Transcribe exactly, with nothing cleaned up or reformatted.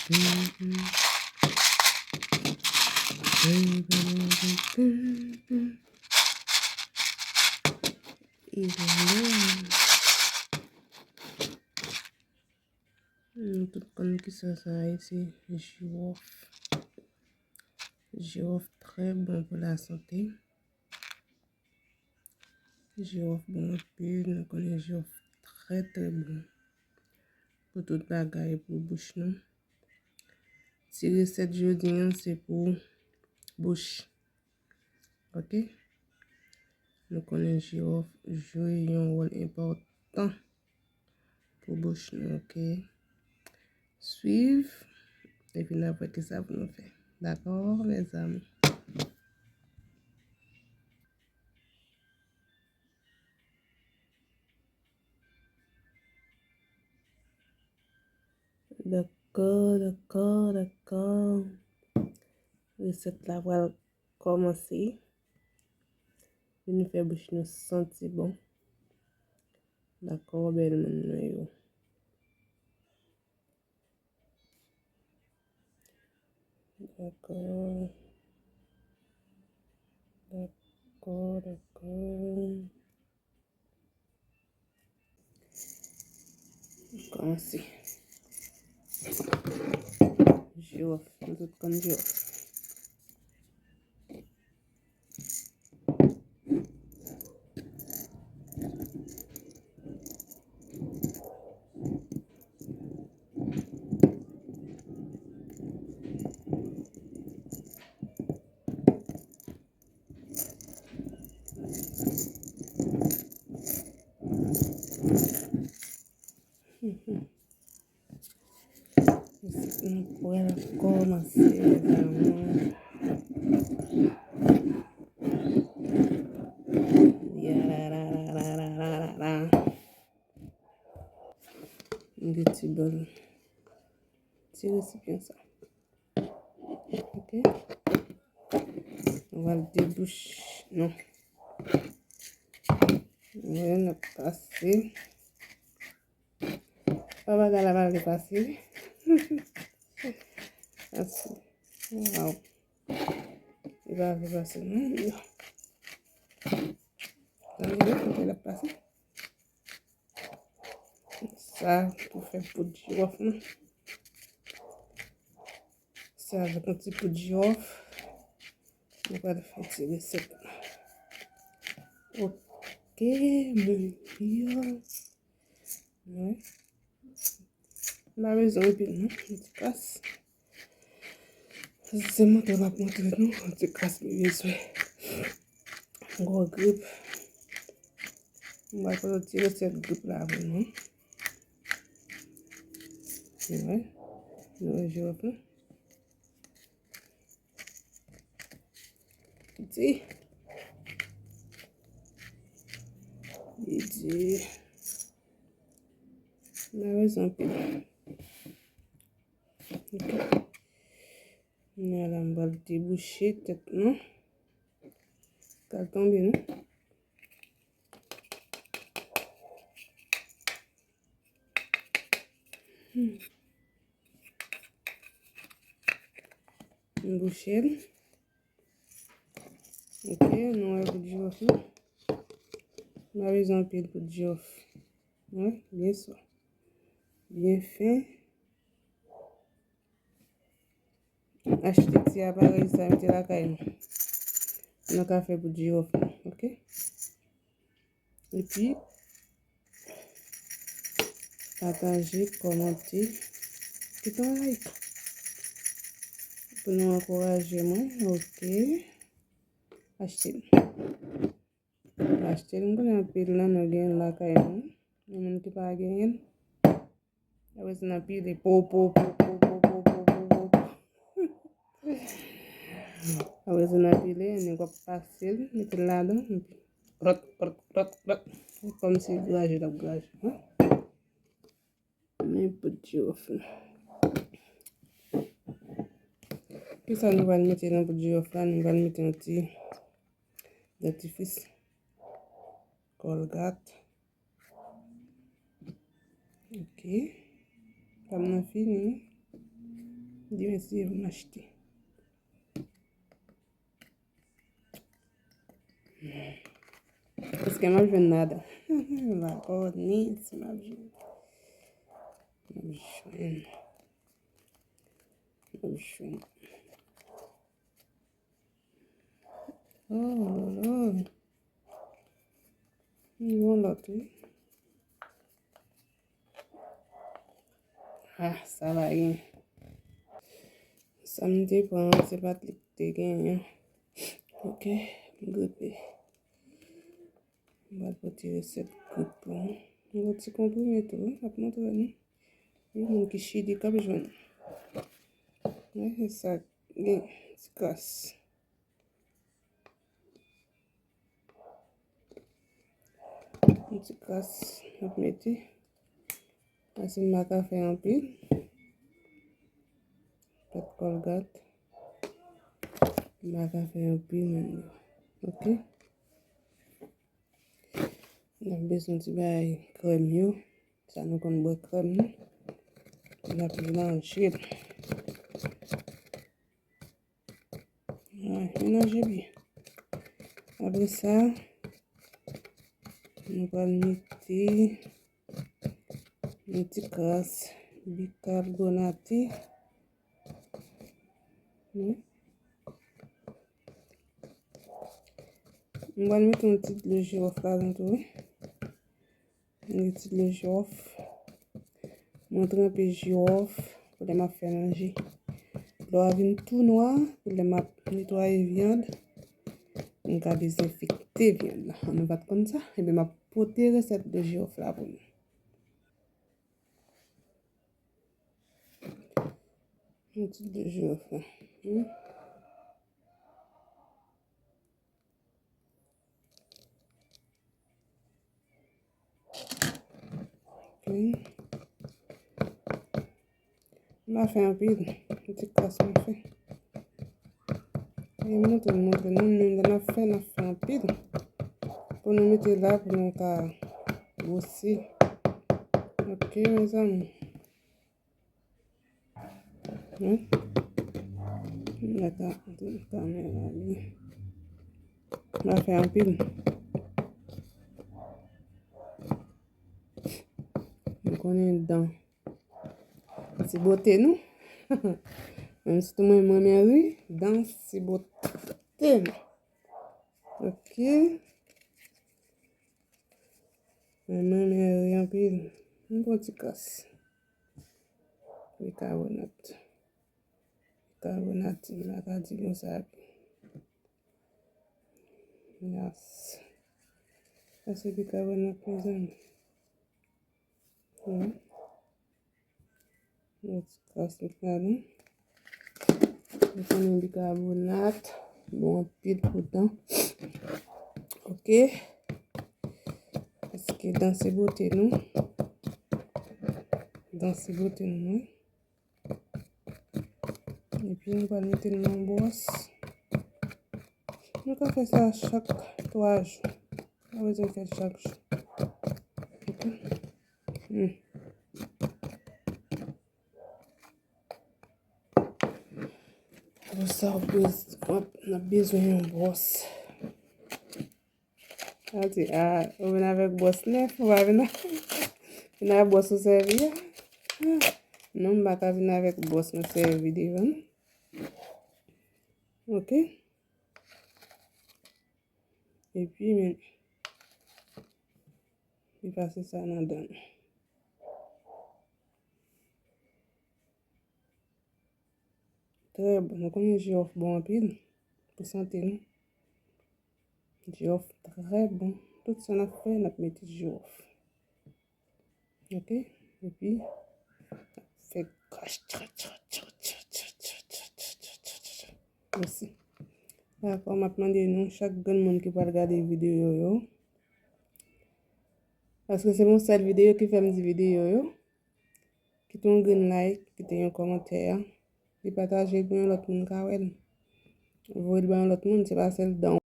E vwala. Nou tout konn ki sa sa ye, se jiwòf. Jiwòf trè bon pou lasante. Jiwòf bon anpil, nou konnen jiwòf trè, trè bon pou tout bagay, pou bouch nou. Ti resèt jodi a, se pou bouch. Oke? Nou konnen jiwòf jwe yon wòl enpòtan pou bouch nou, oke? Swiv, epi n ap wè kisa pou nou fè. Dakò, mezanmi? Dakò, dakò, dakò. Resèt la pral kòmanse. Vin fè bouch nou santi bon. Dakò, bèl moun mwen yo. Dakò. Dakò, dakò. Kòmanse. Jiwòf, nou tout konn jiwòf. Nou pral kòmanse, mezanmi. Yarararararara. M gen ti bòl, ti resipyan sa. Oke. Nou pral debouche, non. Mwen ap pase. Pa bagay la pa vle pase. Pase. Waw. Li pa vle pase, non. Tande, kote l ap pase. Sa pou fè poud jiwòf nou. Se avèk yon ti poud jiwòf nou pral fè ti resèt la. Oke, mwen yo. Wi. M pa bezwen anpil non, yon ti kras. Se montre m ap montre nou, yon ti kras m bezwen. Gwo grip. M pral pote yon ti resèt grip la pou nou. Wi. Nou wè jiwòf la. Di. Di. Malèz anpil. Ok. Kounye a la, m pral debouche tèt nou. Pral tonbe, non? Hmm. M bouche l. Ok, nou wè poud jiwòf la. M pa bezwen anpil poud jiwòf. Wi, byen swa. Byen fen. Achte ti aparèy sa, mete lakay nou. Nou ka fè poud jiwòf nou, ok? Epi, pataje, kòmante, kite yon like pou nou ankouraje mwen, ok? Achte l. Achte l, m konnen anpil nan nou gen l lakay nou. Gen moun ki pa genyen l. Apre sa n ap pile po, po, po. Apre sa n ap pile, nèg w ap pase l, mete l ladan, epi kròt, kròt, kròt, kròt. Se kòmsi graje l ap graje, wi. Men poud jiwòf la. Kisa nou pral mete nan poud jiwòf la? Nou pral mete yon ti dantifris. Kòlgat. Ok. Pa m nan fini. Di mèsi pou m achte. Paske m ap jwenn ladan. M pa konnen si m ap jwenn. M ap jwenn. M ap jwenn. Oh, la, la. M gon lòt, wi. Ah, sa va gen. Sa m te pran an, se pa t li k te genyen. Ok, m gripe. M pral pote resèt grip pou nou. M gon ti konprime tou, wi, m ap montre nou. Gen moun ki Chili k ap jwenn. Wi, se sa, gen ti kras. Yon ti kras m ap mete. Paske m pa ka fè anpil. Pèt kòlgat. M pa ka fè anpil menm. Ok. N ap bezwen ti bagay krèm yo. Sa nou konn bwè krèm nou. N ap melanje l. Ay, melanje byen. Apre sa, nou pral mete yon ti kras bikabonate. Wi. M pral mete yon ti dlo jiwòf ladan tou, wi. Yon ti dlo jiwòf. Mwen tranpe jiwòf pou lè m ap fè manje. Dlo a vin tou nwa, pou lè m ap netwaye vyann, m ka dezenfekte vyann nan. Nou pa t konn sa? Ebyen, m ap pote resèt dlo jiwòf la pou nou. Yon ti dlo jiwòf la. Hmm. Ok. M pa fè anpil. Yon ti kras mwen fè. E montre, montre nou, menm lè n ap fè, n ap fè anpil. Pou nou mete la, pou nou ka gwosi. Ok, mezanmi. Hmm? Mwen ta, ta, ta, men la, wi. M pa fè anpil. Nou konnen dan se bote nou. Menm si tou mwen, mwen renmen ri, dan se bote nou. Ok. Mwen renmen ri anpil. M pran ti kras. Bikabonat. Bikabonat, m pa ka di konsa. Yes. Sa se bikabonat, mezanmi. Wi. Yon ti kras met ladan. Nou konnen bikabonat bon anpil pou dan. Ok. Paske dan se bote nou. Dan se bote nou, wi. Epi nou pral mete l nan yon bwòs. Nou ka fè sa chak twa jou. Pa bezwen fè l chak jou. Ok. Hmm. Pou sa, w bez-, w ap, n ap bezwen yon bwòs. Sa di, a, ou vin avèk bwòs nèf, ou pa vin a-, vin ak bwòs ou sèvi a. Non, m pa ka vin avèk bwòs mwen sèvi devan. Ok. Epi, men, li pase sa nan dan nou. Trè bon. Nou konnen jiwòf bon anpil pou sante nou. Jiwòf trè bon. Tout sa n ap fè, n ap mete jiwòf. Ok? Epi, fè kach, kach, kach. Mèsi. Dakò, m ap mande nou, chak grenn moun ki pral gade videyo yo, paske se yon sèl videyo ki fè m di videyo yo. Kite yon grenn like, kite yon kòmantè. Li pataje pou yon lòt moun ka wè l. Voye l ba yon lòt moun, se pa sèl dan w.